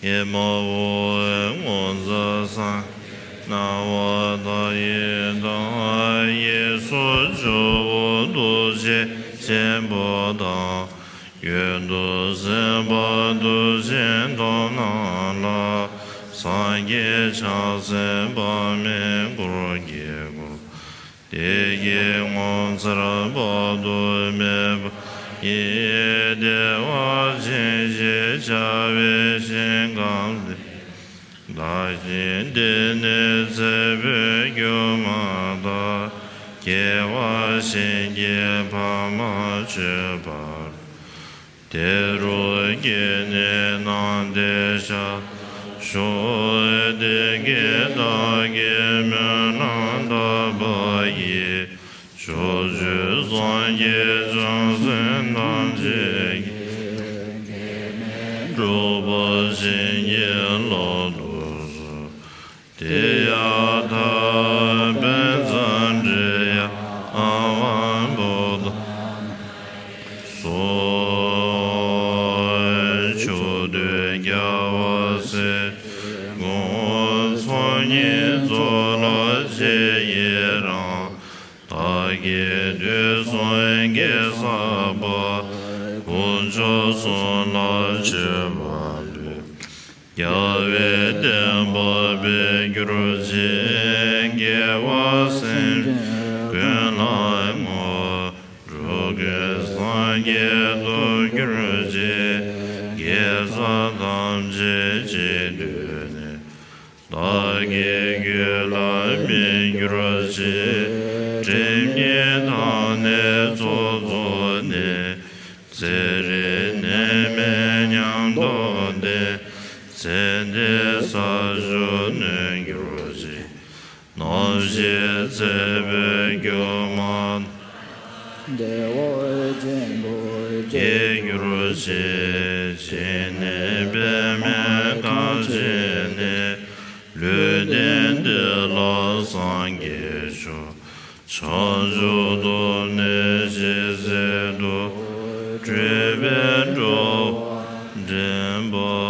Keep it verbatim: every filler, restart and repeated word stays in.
ཉོན་མོངས་པའི་ངོ་མཚར་སངས་རྒྱས་སྣང་བ་མཐའ་ཡས་དང་། གཡས་སུ་ཇོ་བོ་རྡོ་རྗེ་ཆེན་པོ་དང་། གཡོན་དུ་སེམས་དཔའ་མཐུ་ཆེན་ཐོབ་རྣམས་ལ། སངས་རྒྱས་ཕྱག་འཚལ་དཔག་མེད་འཁོར་གྱིས་བསྐོར། དེ་ཡི་ངོ་མཚར་དཔག་ཏུ་མེད་པ་ཡིས། བདེ་བ་ཅན་ཞེས་བྱ་བའི་ཞིང་ཁམས་དེར། བདག་གིས་འདི་ནས་ཚེ་འཕོས་གྱུར་མ་ཐག། སྐྱེ་བ་གཞན་གྱིས་ཕ་མ་བཅོས་པ་རུ། དེ་རུ་སྐྱེས་ནས་སྣང་མཐའི་ཞལ་ཞུགས། དེ་སྐད་བདག་གིས་སྨོན་ལམ་བཏབ་པ་ཡིས། ཕྱོགས་བཅུའི་སངས་རྒྱས་བྱང་སེམས་ཐམས་ཅད་ཀྱིས། སྐྱེ་མེད་གྲུབ་པ་བྱིན་གྱིས་བརླབ་ཏུ་གསོལ། ཏདྱ་ཐཱ། དཔལ་མཛད་འབྲི་ཡ་དབང་པོ་དང་སོགས། ཕྱོགས་དུས་རྒྱལ་བ་སྲས་དགུང་། ཚོགས་གཉིས་རྫོགས་ལ་རྗེས་ཡི་རང་། བདག་གིས་དུས་གསུམ་དགེ་བསགས་པ། དཀོན་མཆོག་གསུམ་ལ་མཆོད་པ་འབུལ། རྒྱལ་བའི་བསྟན་པ་འཕེལ་གྱུར་ཅིག། རྒྱལ་བ་སེམས་ཅན་ཀུན་ལ་བསྔོ། འགྲོ་ཀུན་སངས་རྒྱས་ཐོབ་གྱུར་ཅིག། དགེ་རྩ་ཐམས་ཅད་གཅིག་བསྡུས་ནས། བདག་གི་རྒྱུད་ལ་སྨིན་གྱུར་ཅིག། སྒྲིབ་གཉིས་དག་ནས་ཚོགས་རྫོགས་ནས། ཚེ་རིང་ནད་མེད་ཉམས་རྟོགས་ལྡན། ཚེ་འདིར་ས་བཅུ་ནོན་གྱུར་ཅིག། ནམ་ཞིག་ཚེ་འཕོས་གྱུར་མ་ཐག། བདེ་བ་ཅན་དུ་སྐྱེ་གྱུར་ཅིག། ཇི་སྙེད་པདྨའི་ཁ་བྱེ་ནས། ལུས་རྟེན་འདི་ལ་སངས་རྒྱས་མཆོག། བྱང་ཆུབ་ཏུ་གནས་ཞིང་ཟད་དུ། སྤྲུལ་པས་འགྲོ་བ་འདྲེན་པ།